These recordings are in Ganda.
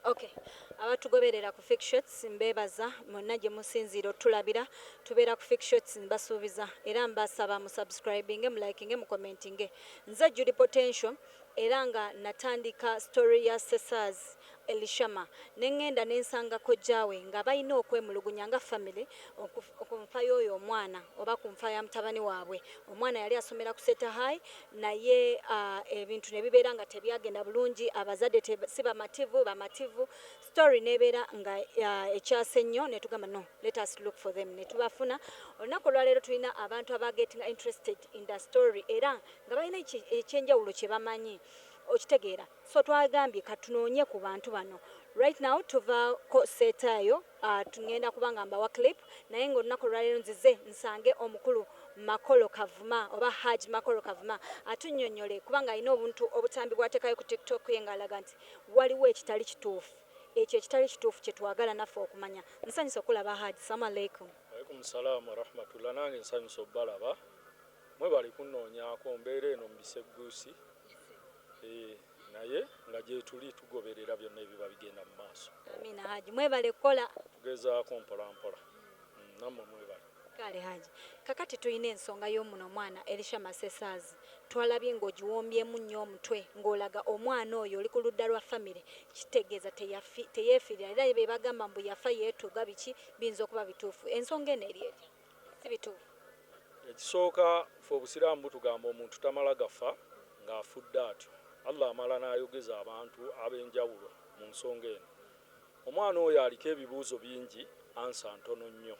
Okay, abatugoberera ku Fik Shots, mbebaza mwonna gye musinziira otulabira. Tubeera ku Fik Shots, mbasuubiza era mbasaba musubscribinge, mulikinge, mucommentinge. Nze Judy Potential, era nga natandika story ya Sesaz Elishama, neŋŋenda nensanga kojjaawe nga balina okwemulugunya nga family ku nfa y'oyo omwana oba ku nfa ya mutabani waabwe. Omwana yali asomera ku Seta High, naye ebintu ne bibeera nga tebyagenda bulungi. Abazadde si bamativu bamativu. Story nebeera nga ekyase nnyo, ne tugamba, "No, let us look for them," ne tubafuna. Olunaku olwaleero tulina abantu abagetinga interested in the story, era nga balina ekyenjawulo kye bamanyi, okitegeera? So twagambye katunoonye ku bantu bano. Right now tuvaako seetaayo, tugenda kuba nga mbawa clip, naye nga olunaku olwaleero nzize nsange omukulu Makolo Kavuma oba Haj Makolo Kavuma atunnyonnyole, kubanga alina obuntu obutambi bw'ateekayo ku TikTok ye ng'alaga nti waliwo ekitali kituufu. Ekyo ekitali kituufu kye twagala naffe okumanya. Nsanyusa okulaba, Haj. Salamu aleikum. Alaikum salaamu warahmatullah. Nange nsanyusa obbalaba. Mwebali kunnoonyaako. Mbeera eno mu bisegguusi. Naye nga gyetuli tugoberera byonna ebiba bigenda mu maaso. Amiina. Haji, mwebale kukola. Tugezaako mpola mpola. Nammwe mwebale. Kale Haji, kakati tulina ensonga y'omuno omwana Elisha Masesaazi. Twalabye ng'ogiwombyemu nnyo omutwe, ng'olaga omwana oyo oli ku ludda lwa famire, kitegeeza teyeefiirira, era be bagamba mbu yafa yeetuga biki, biyinza okuba bituufu? Ensonga eno eri etya? Si bituufu? Ekisooka, fe Obusiraamu butugamba omuntu tamala gafa ng'afudde atyo. Allah amala n'ayogeza abantu ab'enjawulo mu nsonga eno. Omwana oyo aliko ebibuuzo bingi, answer ntono nnyo.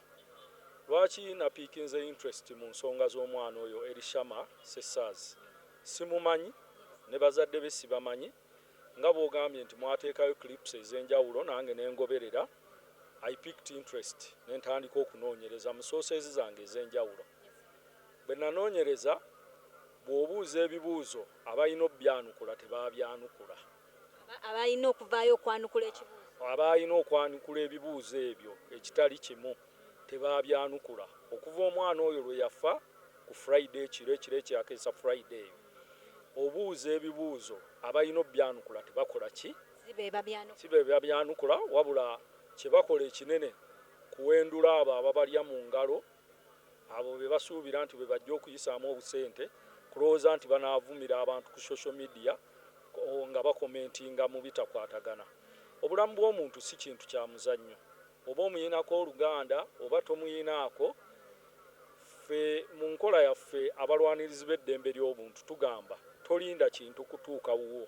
Lwaki napiikinze interest mu nsonga z'omwana oyo Erishama Sesaz? Simumanyi, ne bazadde be sibamanyi. Nga bw'ogambye nti mwateekayo clips ez'enjawulo, nange nengoberera. I picked interest ne ntandika okunoonyereza mu sources zange ez'enjawulo. Bwe nanoonyereza, bw'obuuza ebibuuzo, abalina obyanukula tebabyanukula. Abalina okuvaayo okwanukula ekibuuzo. Abalina okwanukula ebibuuzo ebyo ekitali kimu tebabyanukula okuva omwana oyo lwe yafa ku Friday ekiro, ekiro ekyakeesa Friday eyo. Obuuza ebibuuzo, abalina obyanukula tebakola ki? Si be babyanukula. Si be babyanukula, wabula kye bakola ekinene kuwendula abo ababalya mu ngalo, abo be basuubira nti bwe bajja okuyisaamu obusente, kulowooza nti banaavumira abantu ku social media nga bakomentinga mu bitakwatagana. Obulamu bw'omuntu si kintu kya muzannyo, oba omuyinako oluganda oba tomuyinaako. Ffe mu nkola yaffe abalwanirizi b'eddembe ly'obuntu tugamba tolinda kintu kutuuka wuwo,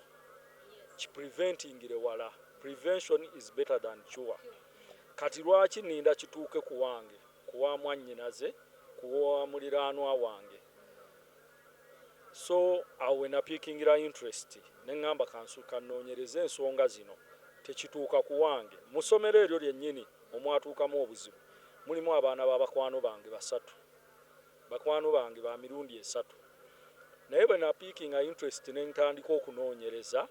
kipreventingire wala. Prevention is better than cure. Kati lwaki ninda kituuke ku wange, kuwa mwannyinaze, kuwa muliraanwa wange? So awo we napiikingira interest ne ŋŋamba kansu kanoonyereze ensonga zino, tekituuka ku wange. Mu ssomero eryo lyennyini omwatuukamu obuzibu mulimu abaana b'abakwano bange basatu, bakwano bange ba mirundi esatu. Naye bwe napiikinga interest ne ntandika okunoonyereza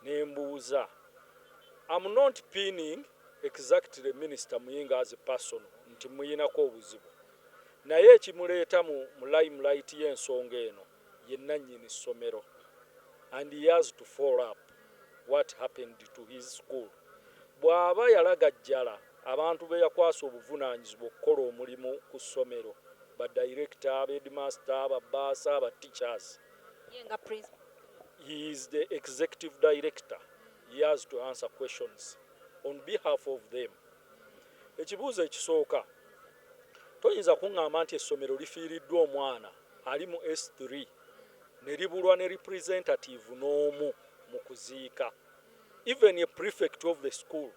ne mbuuza, am not pinning exactly Minister Muyingo as a person nti muyinako obuzibu, naye ekimuleeta mu limelight y'ensonga eno ye nannyini ssomero, and he has to follow up what happened to his school. Bw'aba yalagajjala abantu be yakwasa obuvunaanyizibwa okukola omulimu ku ssomero, ba director, headmaster, ba bursar, ba teachers, Ye nga principal. He is the executive director. He has to answer questions on behalf of them. Ekibuuzo ekisooka, toyinza kuŋŋamba nti essomero lifiiriddwa omwana ali mu S3 ne libulwa ne representative n'omu mu kuziika, even a prefect of the school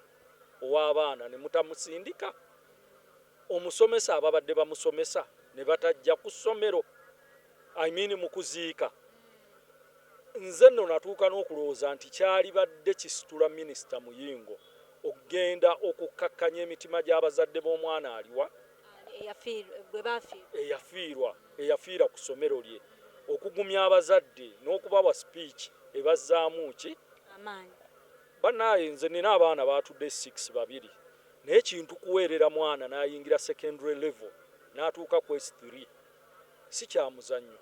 ow'abaana ne mutamusindika, omusomesa ababadde bamusomesa ne batajja ku ssomero, I mean mu kuziika. Nze nno natuuka n'okulowooza nti kyalibadde kisitula Minisita Muyingo okugenda okukkakkanya emitima gy'abazadde b'omwana aliwa Gwe bafiirwa. Eyafiirwa, eyafiira ku ssomero lye, okugumya abazadde n'okubawa speech ebazzaamu ki? Amaanyi. Bannaaye, nze nina abaana baatudde 6 babiri, naye kintu kuweerera mwana n'ayingira secondary level n'atuuka ku S3 si kya muzannyo,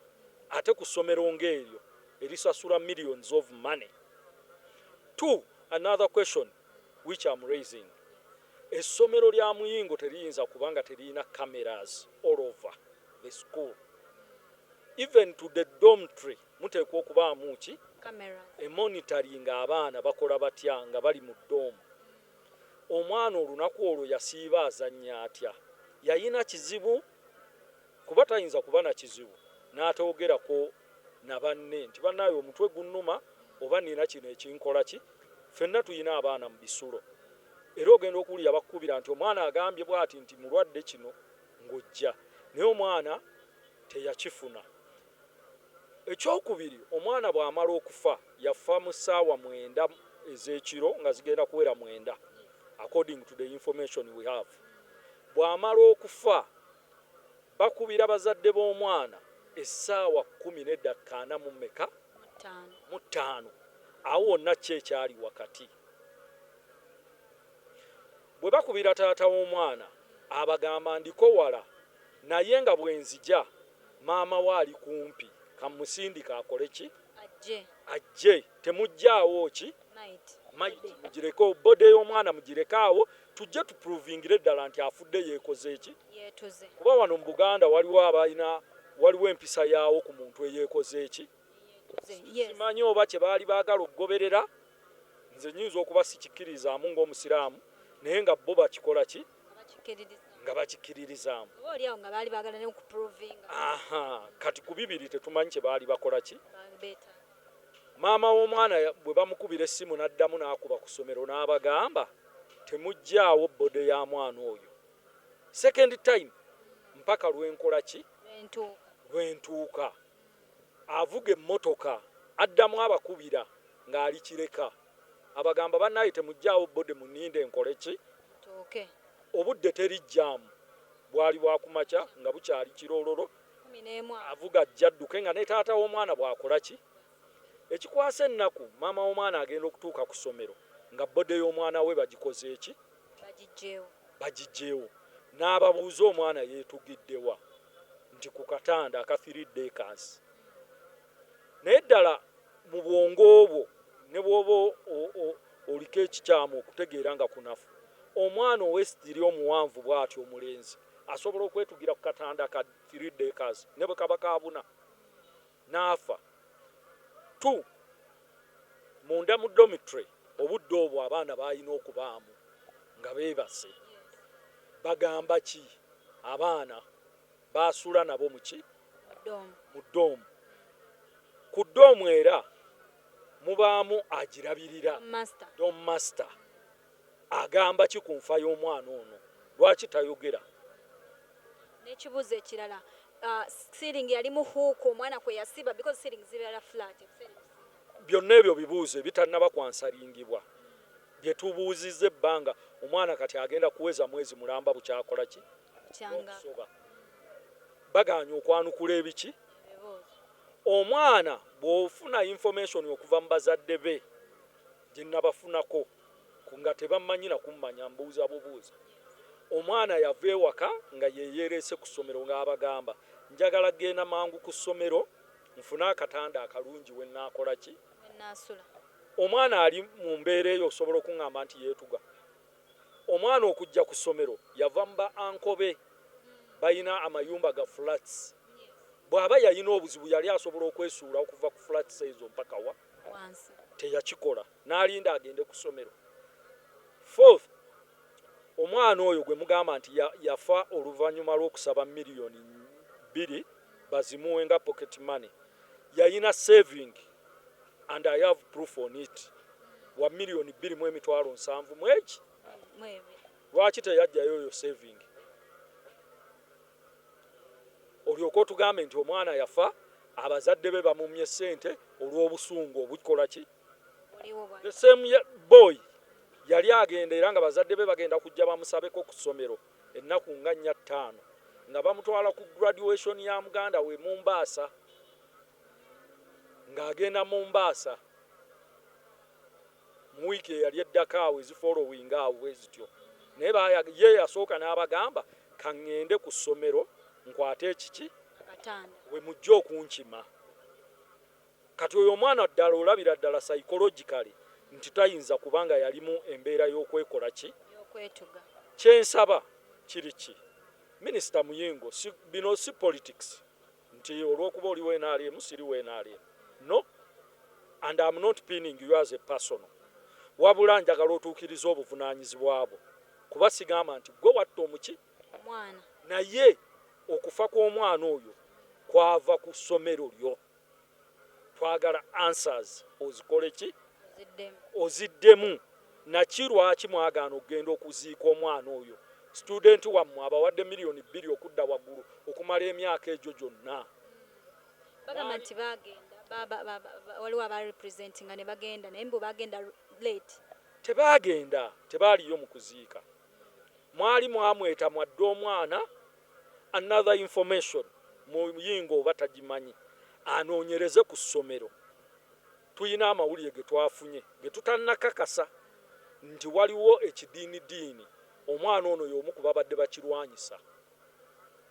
ate ku ssomero ng'eryo erisasula millions of money. Two, another question. which am raising. Essomero lya Muyingo teriyinza kubanga teriyina cameras all over the school, even to the dormitory. Muteekwa okubaamu ki? Cameras. Emonitoring abaana bakola batya nga bali mu dorm. Omwana olunaku olwo yasiiba azannya atya? Yayina kizibu? Kuba tayinza kuba na kizibu n'atoogerako na banne nti, "Bannaaye, omutwe gunnuma," oba, "Nina kino ekinkola ki." Ffenna tuyina abaana mu bisulo, era ogenda okuwulira bakukubira nti omwana agambye bw'ati nti mulwadde kino, ng'ojja, naye omwana teyakifuna. Ekyokubiri, omwana bw'amala okufa, yafa mu ssaawa 9 ez'ekiro nga zigenda kuwera 9, according to the information we have. Bw'amala okufa, bakubira bazadde b'omwana essaawa 10 n'eddakika ana mu mmeka? 5. Mu 5. Awo wonna ki ekyali wakati? Bwe bakubira taata w'omwana, abagamba, "Ndiko wala, naye nga bwe nzija maama we ali kumpi, kamusindika akole ki?" Ajje. Ajje. Temuggyaawo ki? Maiti. Maiti mugireke, body y'omwana mugireke awo, tujje tuprovingire ddala nti afudde yeekoze eki? Yeetuze. Kuba wano mu Buganda waliwo abalina, waliwo empisa yaawo ku muntu eyeekoze eki? Yeetuze, yes. Simanyi oba kye baali baagala okugoberera. Nze nyinza okuba sikikkirizaamu ng'omusiraamu, naye nga bo bakikola ki? Bakikkiririza. Nga bakikkiririzaamu. Oba oli awo nga baali baagala ne okuprovinga. Aha, kati ku bibiri tetumanyi kye baali bakola ki. Beeta. Maama w'omwana bwe bamukubira essimu n'addamu n'akuba ku ssomero n'abagamba, "Temuggyaawo body ya mwana oyo second time mpaka lwenkola ki?" Lwentuuka. Lwentuuka. Avuga emmotoka, addamu abakubira ng'ali Kireka, abagamba, "Bannaye, temuggyaawo body, muninde nkole ki?" Tuuke. Obudde terijjaamu, bwali bwakumakya nga bukyali kiroololo. 11 awo. Avuga ajja adduke nga ne taata w'omwana bw'akola ki. Ekikwasa ennaku, maama w'omwana agenda okutuuka ku ssomero nga body y'omwana we bagikoze eki? Bagijjeewo. Bagijjeewo. N'ababuuza, omwana yeetugiddewa? Nti ku katanda aka 3 deckers. Naye ddala mu bwongo obwo, ne bw'oba oliko ekikyamu okutegeera nga kunafu, omwana ow'esitiri omuwanvu bw'atyo omulenzi asobola okwetugira ku katanda ka 3 deckers, ne bwe kaba kabuna, n'afa? Two, munda mu dormitory, obudde obwo abaana balina okubaamu nga beebase. Bagamba ki abaana basula nabo muki? Dorm. Mu dorm. Ku dorm era mubaamu agirabirira. Master. Dorm master agamba ki ku nfa y'omwana ono? Lwaki tayogera? N'ekibuuzo ekirala, ceiling yali mu hook omwana kwe yasiba? Because ceiling zibeera flat ebiseera ebisinga. Byonna ebyo bibuuzo ebitannaba kwansweringibwa, bye tubuuzizza ebbanga. Omwana kati agenda kuweza mwezi mulamba bukyakola ki? Kyanga. Okusoba bagaanye okwanukula ebiki? Ebibuuzo. Omwana bw'ofuna information okuva mu bazadde be gye nabafunako nga tebammanyi na kummanya, mbuuza bubuuza, omwana yava ewaka nga yeyeerese ku ssomero ng'abagamba, "Njagala genda mangu ku ssomero nfune akatanda akalungi we nnaakola ki?" Wenaasula. Omwana ali mu mbeera eyo, osobola okuŋŋamba nti yeetuga? Omwana okujja ku ssomero yava mu ba uncle be, balina amayumba ga flats. Bw'aba yalina obuzibu, yali asobola okwesuula okuva ku flats ezo mpaka wa? Wansi. Teyakikola, n'alinda agende ku ssomero. Fourth, omwana oyo gwe mugamba nti yafa oluvannyuma lw'okusaba miliyoni 2 bazimuwe nga pocket money, yayina saving, and I have proof on it, wa miliyoni 2 mu emitwalo 70 mu eki? Mwebiri. Lwaki teyajjayo oyo saving, olyoke otugambe nti omwana yafa abazadde be bamumye ssente olw'obusungu obukola ki? Buliwo bwa. The same boy yali agenda era nga bazadde be bagenda kujja bamusabeko ku ssomero ennaku nga 4, 5, nga bamutwala ku graduation ya muganda we Mumbaasa, ng'agenda Mumbaasa mu wiiki eyali eddako awo, ezifollowing awo bwe zityo. Naye ye yasooka n'abagamba, "Kaŋŋende ku ssomero nkwate ekiki?" Akatanda. We mujja okunkima. Kati oyo omwana ddala olabira ddala psychologically Nti tayinza kubanga yalimu embeera y'okwekola ki? Y'okwetuga. Kyensaba kiri ki, Minisita Muyingo, si, bino si politics nti olw'okuba oli wa NRM siri wa NRM. No, and am not pinning you as a personal, wabula njagala otuukirize obuvunaanyizibwa bwo, kuba sigamba nti gwe watta omuki omwana. Naye okufa kw'omwana oyo kwava ku ssomero lyo. Twagala answers ozikole ki? Oziddemu. Oziddemu. Naki lwaki mwagaana okugenda okuziika omwana oyo, student wammwe abawadde miliyoni 2 okudda waggulu okumala emyaka egyo gyonna? Bagamba nti bagenda waliwo abarepresentinga ne bagenda, naye mbu bagenda late. Tebaagenda, tebaaliyo mu kuziika. Mwali mwamweta mwadde omwana. Another information, Muyingo oba tagimanyi, anoonyereze ku ssomero. Tulina amawulire ge twafunye ge tutannakakasa nti waliwo ekidiinidiini, omwana ono y'omu ku babadde bakirwanyisa,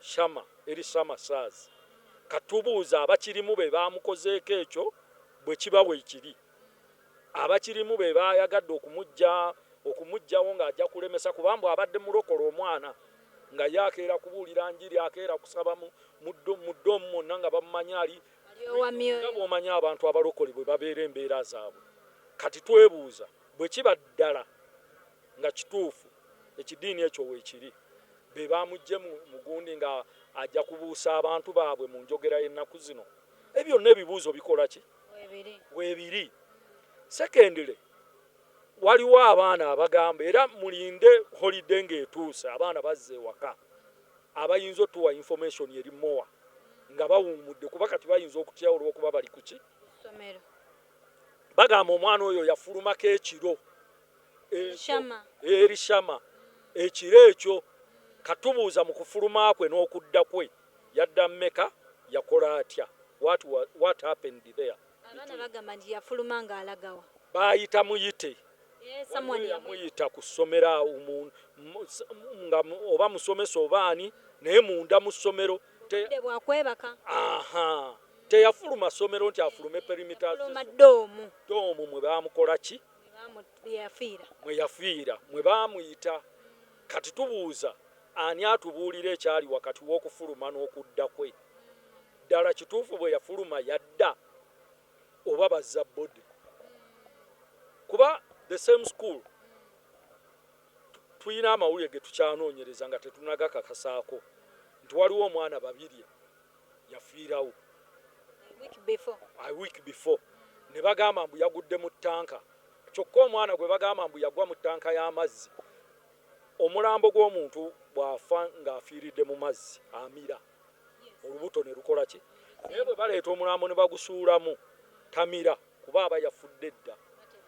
Shama eri Shama Sars. Katubuuza abakirimu be bamukozeeko ekyo. Bwe kiba bwe kiri, abakirimu be bayagadde okumuggyawo ng'ajja kulemesa, kubanga abadde mulokola omwana nga ye akeera kubuulira njiri, akeera kusaba mu dorm mwonna nga bamumanyi ali alyowa nga myoyo. Bw'omanyi abantu abalokole bwe babeera, embeera zaabwe. Kati twebuuza bwe kiba ddala nga kituufu ekidiini ekyo weekiri, be bamuggye mu mugundi nga ajja kubuusa abantu baabwe mu njogera y'ennaku zino. Ebyo byonna ebibuuzo bikola ki? Webiri. Weebiri. Secondly, waliwo abaana abagamba, era mulinde holiday ng'etuuse, abaana bazza ewaka, abayinza otuwa information eri mowa nga bawummudde, kuba kati bayinza okutya olw'okuba bali kuki? Ssomero. Bagamba omwana oyo yafulumako ekiro ekyo- Shama. Eri Shama ekiro ekyo. Katubuuza mu kufuluma kwe n'okudda kwe, yadda mmeka, yakola atya? What happened there? Abaana bagamba nti yafuluma ng'alagawa? Baayita muyite. Eh, someone yamuyita ku ssomero awo nga oba musomesa oba ani, naye munda mu ssomero Budde bwakwebaka. Aha, teyafuluma ssomero nti afulume perimeter. Yafuluma dorm. Dorm mwe bamukola ki? Yafiira. Mwe yafiira, mwe baamuyita. Kati tubuuza ani atubuulira ekyali wakati w'okufuluma n'okudda kwe. Ddala kituufu bwe yafuluma yadda, oba bazza body? Kuba the same school tulina amawulire ge tukyanoonyereza nga tetunagakakasaako nti waliwo omwana babiri yafiirawo. Week before. A week before, ne bagamba mbu yagudde mu ttanka. Kyokka omwana gwe bagamba mbu yagwa mu ttanka y'amazzi, omulambo gw'omuntu bw'afa ng'afiiridde mu mazzi amira olubuto ne lukola ki? Naye bwe baleeta omulambo ne bagusuulamu, tamira, kuba aba yafudde dda.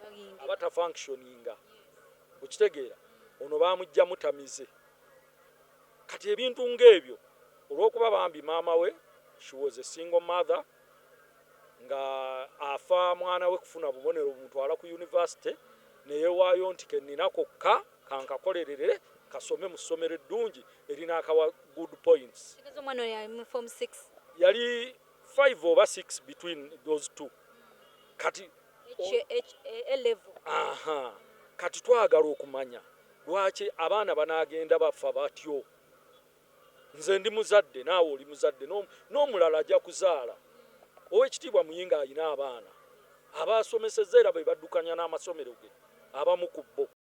Bayingira. Aba tafunctioninga, okitegeera? Ono bamuggyamu tamize. Kati ebintu ng'ebyo, olw'okuba bambi maama we, she was a single mother, nga afa mwana we kufuna bubonero bumutwala ku university, neyewaayo nti kenina kokka kankakolerere kasome mu ssomero eddungi erinaakawa good points. Kitegeeza omwana oyo yali mu form 6. Yali 5 oba 6, between those two. Kati H, H, A level. Aha, kati twagala okumanya lwaki abaana banaagenda bafa batyo. Nze ndi muzadde, naawe oli muzadde, n'omulala ajja kuzaala. Owekitiibwa Muyinga alina abaana abasomesezza era be baddukanya n'amasomero ge, abamu ku bo.